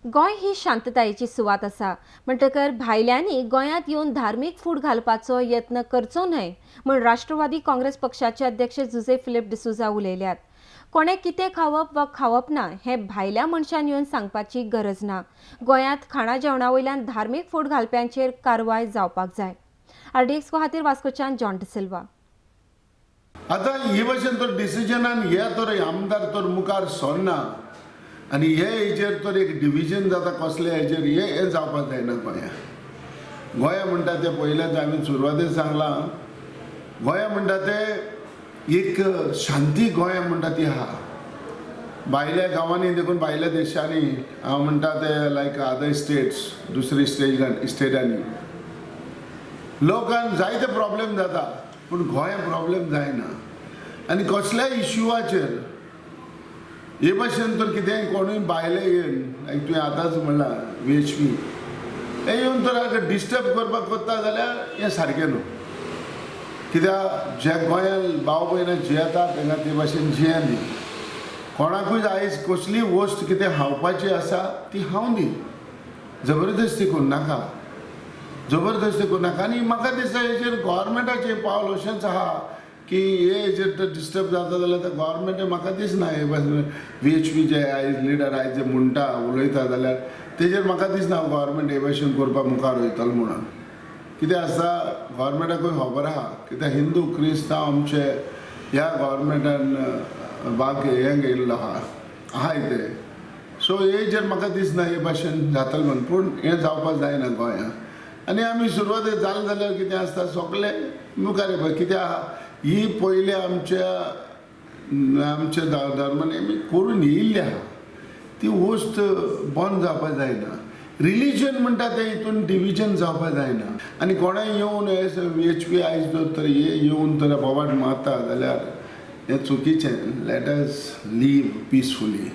गोंय ही शांततायेची सुवात आसा म्हणटकर भायल्यांनी गोंयांत येवन धार्मीक फूट घालपाचो यत्न करचो न्हय म्हूण राष्ट्रवादी काँग्रेस पक्षाचे अध्यक्ष जुझे फिलीप डिसोझा उलयल्यात. कोणें कितें खावप वा खावप ना हें भायल्या मनशान येवन सांगपाची गरज ना. गोंयांत खाणा जेवणा वयल्यान धार्मीक फूट घालप्यांचेर कारवाय जावपाक जाय. आरडीएक्स खातीर वास्कोच्यान जॉन डिसिल्वा. आतां हे भशेन तर डिसिजनान हे तर आमदार तर मुखार सरना आनी हे हेजेर तर एक डिविजन जाता कसले हेजेर हे जावपाक जायना. गोंया गोंया म्हणटा तें पयलेंच हांवें सुरवातेक सांगलां, गोंया म्हणटा तें एक शांती गोंया म्हणटा ती आहा. भायल्या गांवांनी देखून भायल्या देशांनी हांव म्हणटा ते लायक अदर स्टेट्स दुसरी स्टेटांनी लोकांक जायते प्रॉब्लेम जाता पूण गोंया प्रॉब्लेम जायना. आनी कसल्याय इश्यूआचेर हे भशेन तर कितेंय कोणूय भायले येवन लायक तुवें आतांच म्हणलां VHP हे येवन तर डिस्टर्ब करपाक कोत्ता जाल्यार हें सारकें न्हू. कित्याक जे गोंयांत भाव भयणां जियेता तांकां ते भाशेन जियें दी. कोणाकूय आयज कसलीय वस्त कितें खावपाची आसा ती खावं दी, जबरदस्ती करूं नाका, जबरदस्ती करूं नाका. आनी म्हाका दिसता हेजेर गोवोरमेंटाचें पावल अशेंच आहा की हे हेजेर तर डिस्टर्ब जाता जाल्यार ते गोवोरमेंट म्हाका दिसना हे भाशेन VHP जे आयज लिडर आयज जे म्हणटा उलयता जाल्यार तेजेर म्हाका दिसना गोवोरमेंट हे भाशेन करपाक मुखार वयतलो म्हणून. कितें आसा गोवोरमेंटाकूय खबर आहा कित्याक हिंदू क्रिस्तांव आमचे ह्या गोवोरमेंटान भाग हें घेयल्लो आहा आहाय ते. सो हेजेर म्हाका दिसना हे भाशेन जातलें म्हणून, पूण हें जावपाक जायना गोंयांत. आनी आमी सुरवातेक जालें जाल्यार कितें आसता सगळें मुखार येवपाक कित्याक आहा ही पयले आमच्या आमच्या धर्मान आमी करून येयल्ली आहा ती वस्त बंद जावपाक जायना. रिलीजन म्हणटा तें हितून डिविजन जावपाक जायना. आनी कोणाय येवन हे VHP आयज जर तर हे येवन तर बोवाट मारता जाल्यार हें चुकीचें. Let us live peacefully.